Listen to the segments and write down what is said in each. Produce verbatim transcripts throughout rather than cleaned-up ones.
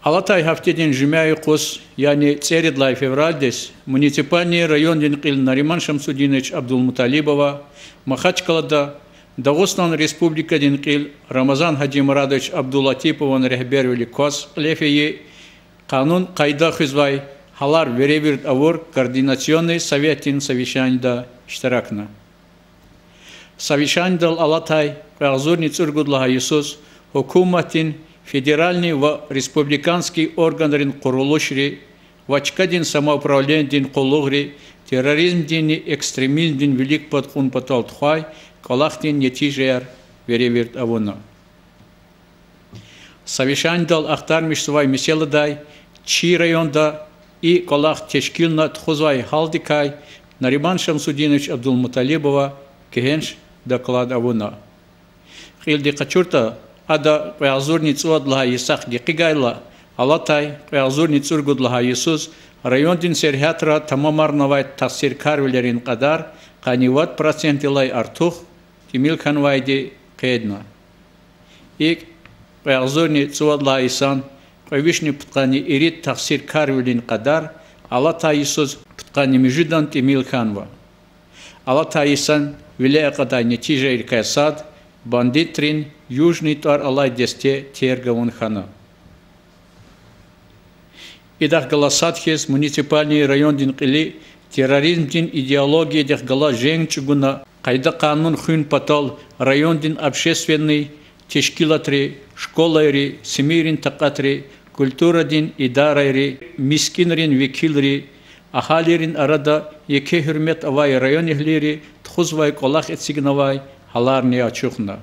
Алатай гьафтедин жуьмя юкъуз, яни цӀерид лагьай февралдиз, муниципальный райондин кьил Нариман Шамсудинович Абдулмуталибова Махачкъалада Дагъустан Республикадин кьил Рамазан Гьажимурадович Абдулатипован регьбервилик кваз кьиле фейи, къанун-къайда хуьзвай гьалар веревирд авур Координационный советдин совещанида иштиракна. Совещанидал алатай кьве агъзурни цӀуругуд лагьай йисуз гьукуматдин, федеральный ва республиканский органрин къурулушри ва чкадин самоуправленидин къуллугъри терроризмдинни экстремизмдин вилик пад кьун патал тухвай кӀвалахдин нетижаяр веревирд авуна. Совещанидал ахтармишзавай месэладай, чи районда и кӀвалах тешкилна тухузвай гьалдикай Нариман Шамсудинович Абдулмуталибова гегьенш доклад авуна. Кьилди къачуртӀа, ада кьве агъзурни цӀувад лагьай йисахъ гекъигайла, алатай кьве агъзурни цӀуругуд лагьай йисуз райондин сергьятра тамамарнавай тахсиркарвилерин кьадар къанни вад процентдилай артух тӀимил хьанвайди къейдна. ИкӀ, кьве агъзурни цӀувад лагьай йисан кьве вишни пудкъанни ирид тахсиркарвилин кьадар алатай йисуз пудкъанни муьжуьдан тӀимил хьанва. Алатай йисан виле акьадай нетижайрикай сад бандитрин Южный тӀвар алай десте терг авун хьана. Идахъ галаз сад хьиз муниципальный райондин кьили терроризмдин идеологиядихъ галаз женг чӀугуна, къайда-къанун хуьн патал райондин общественный тешкилатри, школайри, симийрин такьатри, культурадин идарайри, мискӀинрин векилри, агьалийрин арада еке гьуьрмет авай районэгьлийри тухузвай кӀвалах эцигнавай гьаларни ачухна.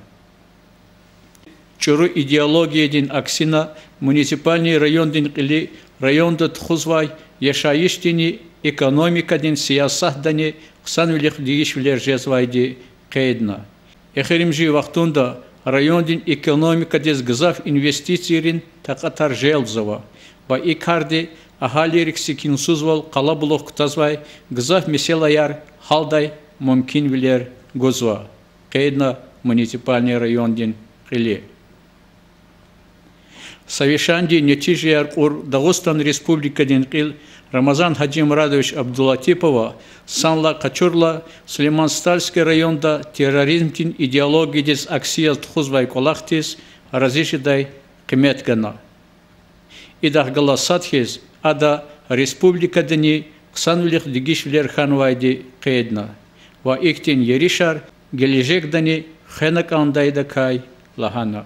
ЧӀуру идеологиядин аксина муниципальный райондин кьили районда тухузвай яшайишдинни экономикадин сиясатдани хъсанвилихъ дегишвилер жезвайди къейдна. Эхиримжи вахтунда райондин экономикадиз гзаф инвестицийрин такьатар желбзава ва и карди агьалийрик секинсузвал, къалабулух кутазвай гзаф месэлаяр гьалдай мумкинвилер гузва, къейдна муниципальный райондин кьили. Совещанидин нетижаяр кьур Дагъустан Республикадин кьил Рамазан Гьажимурадович Абдулатипова санлай къачурла, Сулейман-Стальский районда терроризмдин идеологиядиз акси яз тухузвай кӀвалахдиз рази жедай къимет гана. Идахъ галаз сад хьиз ада республикадани хъсанвилихъ дегишвилер хьанвайди къейдна ва ихьтин еришар гележегдани хвена кӀандайдакай лагьана.